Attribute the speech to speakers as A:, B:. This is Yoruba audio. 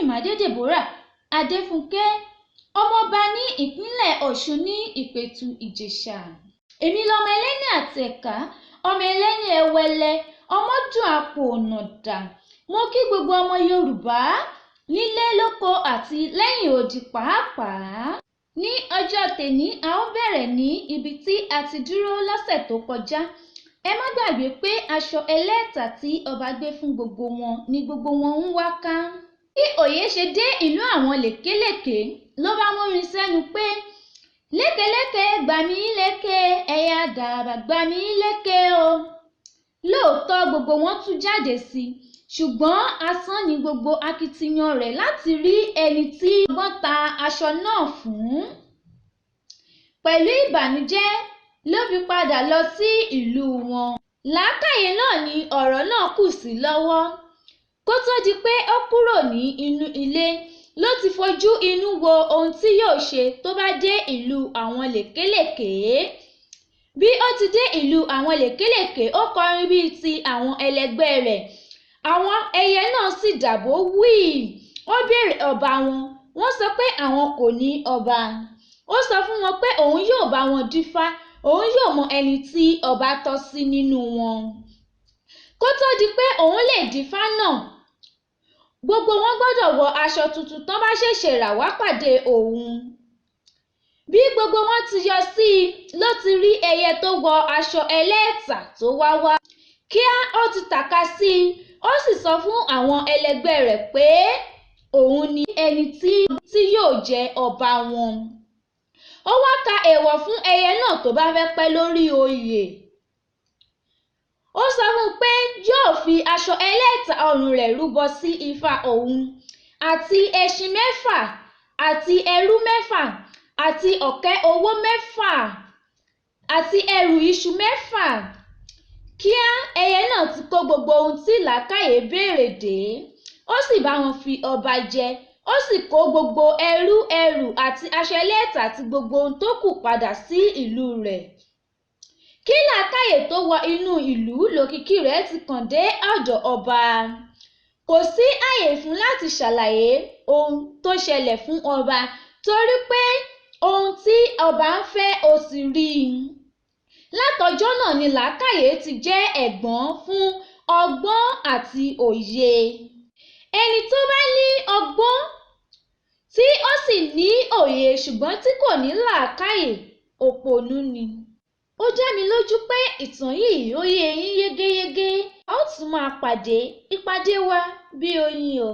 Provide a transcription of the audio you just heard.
A: Adérímádé Deborah Adéfúnkẹ́, ọmọọba ní ìpínlẹ̀ Ọ̀ṣun ní Ìpẹ̀tù Ìjẹ̀ṣà. Èmi lọmọ ẹlẹ́ni àtẹ̀ká, ọmọ ẹlẹ́ni ẹwẹlẹ, ọmọdún àpò-ọ̀nàdà. Mo kí gbogbo ọmọ Yorùbá nílé lóko àti lẹ́yìn odi pàápàá. Ní ọjọ́ tèní, a ó bẹ̀rẹ̀ ní ibi tí a ti dúró lọ́sẹ̀ tó kọjá. Ẹ má gbàgbé pé aṣọ ẹlẹ́ẹ̀ta tí ọba gbé fún gbogbo wọn ni gbogbo wọn ń wá ká. Bí òye ṣe dé ìlú àwọn lékèlèké ló bá múrin sẹ́nu pé lékeléké gbà mí lékè, ẹ̀yà àdàbà gbà mí lékè o. Lóòótọ́ gbogbo wọn tú jáde sí i, ṣùgbọ́n asán ni gbogbo akitiyan rẹ̀ láti rí ẹni tí ọgbọ́n ta aṣọ náà fún. Pẹ̀lú ìbànújẹ́ ló fi padà lọ sí ìlú wọn. Làákàyè náà ni ọ̀rọ̀ náà kù sí lọ́wọ́. Kó tóó di pé ó kúrò ní inú ilé ló ti fojú inú wo ohun tí yóò ṣe tó bá dé ìlú àwọn lékèlèké. Bí ó ti dé ìlú àwọn lékèlèké, ó kọrin bíi ti àwọn ẹlẹgbẹ́ rẹ̀. Àwọn ẹyẹ náà sì dàbò wíì. Ó béèrè ọba wọn, wọ́n sọ pé àwọn kò ní ọba. Ó sọ fún wọn pé òun yóò bá wọn dífá, òun yóò mọ ẹni tí ọba tọ́ sí nínú wọn. Kó tóó di pé òun lè dífá náà, gbogbo wọn gbọ́dọ̀ wọ aṣọ tuntun tán bá ṣẹ̀ṣẹ̀ rà wá pàdé òun. Bí gbogbo wọn ti yọ sí i ló ti rí ẹyẹ tó wọ aṣọ ẹlẹ́ẹ̀tà tó wá wá. Kíá ó ti tàka sí i, ó sì sọ fún àwọn ẹlẹgbẹ́ rẹ̀ pé òun ni ẹni tí yóò jẹ ọba wọn. Ó wá ka èèwọ̀ fún ẹyẹ náà tó bá fẹ́ pẹ́ lórí oyè. Ó sọ fún un pé yóò fi aṣọ ẹlẹ́ẹ̀ta ọrùn rẹ̀ rúbọ sí ifá òun, àti ẹṣin mẹ́fà, àti ẹrú mẹ́fà, àti ọ̀kẹ́ owó mẹ́fà, àti ẹrù iṣu mẹ́fà. Kíá ẹyẹ náà ti kó gbogbo ohun tí làákàyè béèrè dé, ó sì bá wọn fi ọba jẹ, ó sì kó gbogbo ẹrú ẹrù àti aṣọ ẹlẹ́ẹ̀ta àti gbogbo ohun tó kù padà sí ìlú rẹ̀. Kí làákàyè tó wọ inú ìlú lòkìkí rẹ̀ ti kàn dé ọ̀dọ̀ ọba. Kò sí àyè fún láti ṣàlàyé ohun tó ṣẹlẹ̀ fún ọba torí pé ohun tí ọba ń fẹ́ ó ti rí i. Látọjọ́ náà ni làákàyè ti jẹ́ ẹ̀gbọ́n fún ọgbọ́n àti òye. Ẹni tó bá ní ọgbọ́n tí ó sì ní òye ṣùgbọ́n tí kò ní làákàyè, òpònú ni. Ó dá mi lójú pé ìtàn yìí ó yé yín yégéyégé. A ó tún máa pàdé, ìpàdé wa bí oyin o.